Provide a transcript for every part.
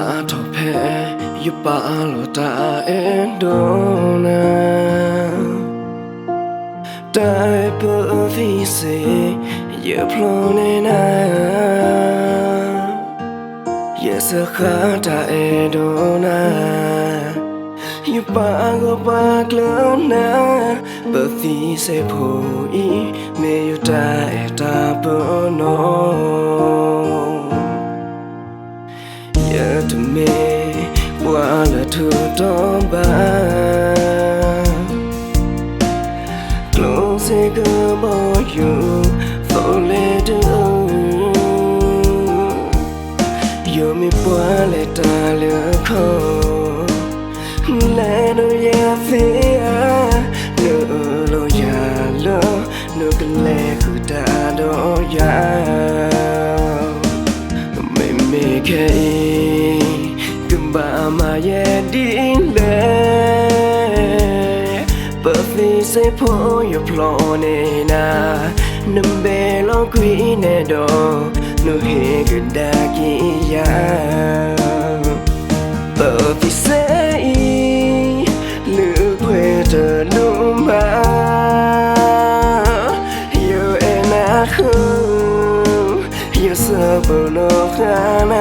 စးထီၣ်ဖဲယပာ်လီၤတၢ်အဲၣ်ဒိးနၤ, တၢ်အဲၣ်ပသံစ့ ယဖျိန့ၢ်နၤ, ယစၢဃာ်တၢ်အဲၣ်ဒိးနၤ, ယပာ်ဂီၢ်ပာ်ကျၢၤနၤ, ပသံစ့ဖိအံၤ မ့ၢ်ယတၢ်အဲၣ်တၢ်ပနီၣ် ယတမ့ၢ်ပှၤလၢထူးတီၤဘၣ်, ကျိၣ်စ့ကဘီယူၤသိလ့ၣ်ဒုး, ယမ့ၢ်ပှၤလဲၤတၢ်လၢခီ, လဲၤဒီးယၤသ့ဧါ, နအၢၣ်လီၤယၤလၢ နကလဲၤဃုာ်တၢ်ဒီးယၤ မ့မ့ၢ်ခဲအံၤ ကဘၣ်မၤယဲဒ်လဲၣ်, ပသံစ့ဖိယဖျိန့ၢ်နၤ, နဘဲလီၤကွံာ်နဲဒီး နဟ့ၣ်ကဒါက့ၤယၤ ပသံစ့အံၤ လုၢ်ပှဲၤတဒိၣ်ဘၣ်, ယအဲၣ်နၤဃု, ယစၢပနီၣ်ဃာ်နၤ,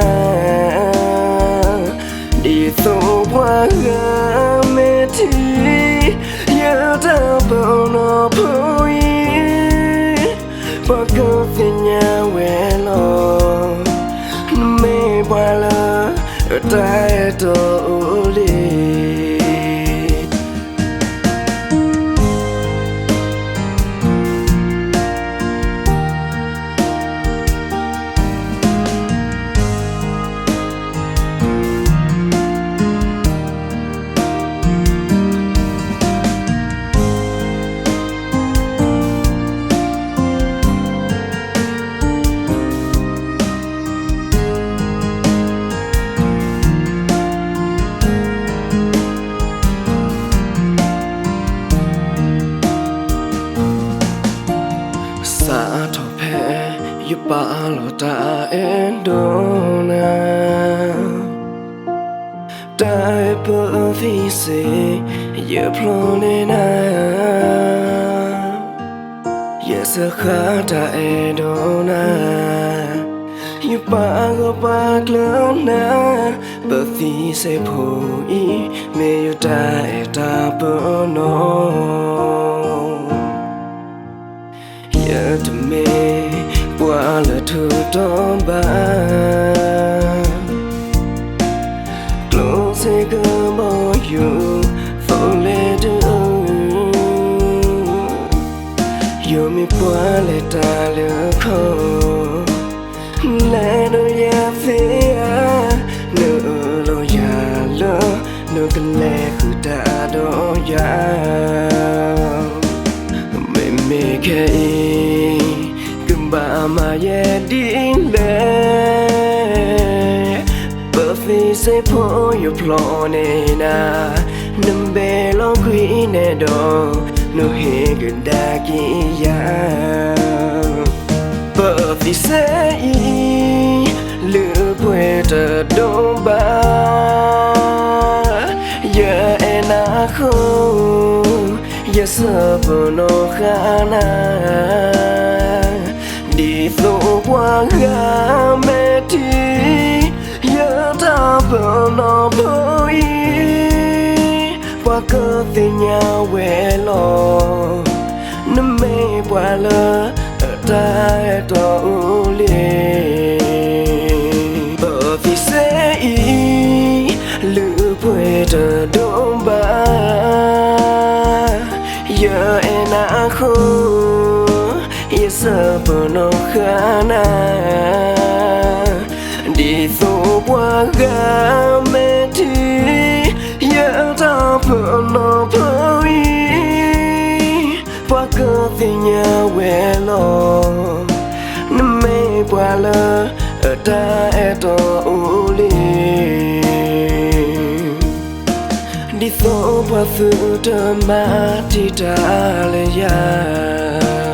ဒ်သိးပှၤဂၤမ့ၢ်ထံၣ် ယတၢ်ပနီၣ်ဖိအံၤ, ပှၤကသ့ၣ်ညါဝဲလီၤ, နမ့ၢ်ပှၤလၢ တၢ်အဲၣ်တီအိၣ်လံ စးထီၣ်ဖဲယပာ်လီၤတၢ်အဲၣ်ဒိးနၤ, တၢ်အဲၣ်ပသံစ့ ယဖျိန့ၢ်နၤ, ယစၢဃာ်တၢ်အဲၣ်ဒိးနၤ, ယပာ်ဂီၢ်ပာ်ကျၢၤနၤ, ပသံစ့ဖိအံၤ မ့ၢ်ယတၢ်အဲၣ်တၢ်ပနီၣ် ယတမ့ၢ်ပှၤလၢထူးတီၤဘၣ်, ကျိၣ်စ့ကဘီယူၤသိလ့ၣ်ဒုး, ယမ့ၢ်ပှၤလဲၤတၢ်လၢခီ, လဲၤဒီးယၤသ့ဧါ, နအၢၣ်လီၤယၤလၢ နကလဲၤဃုာ်တၢ်ဒီးယၤ မ့မ့ၢ်ခဲအံၤ ကဘၣ်မၤယဲဒ်လဲၣ်, ပသံစ့ဖိယဖျိန့ၢ်နၤ, နဘဲလီၤကွံာ်နဲဒီး နဟ့ၣ်ကဒါက့ၤယၤ ပသံစ့အံၤ လုၢ်ပှဲၤတဒိၣ်ဘၣ်, ယအဲၣ်နၤဃု, ယစၢပနီၣ်ဃာ်နၤ, ဒ်သိးပှၤဂၤမ့ၢ်ထံၣ် ယတၢ်ပနီၣ်ဖိအံၤ, ပှၤကသ့ၣ်ညါဝဲလီၤ, နမ့ၢ်ပှၤလၢ တၢ်အဲၣ်တီအိၣ်လံ ပသံစ့အံၤ လုၢ်ပှဲၤတဒိၣ်ဘၣ်, ယအဲၣ်နၤဃု, ယစၢပနီၣ်ဃာ်နၤ, ဒ်သိးပှၤဂၤမ့ၢ်ထံၣ် ယတၢ်ပနီၣ်ဖိအံၤ, ပှၤကသ့ၣ်ညါဝဲလီၤ, နမ့ၢ်ပှၤလၢ တၢ်အဲၣ်တီအိၣ်လံ ဒ်သိးပှၤသုတမၤတံာ်တာ်လၢယၤ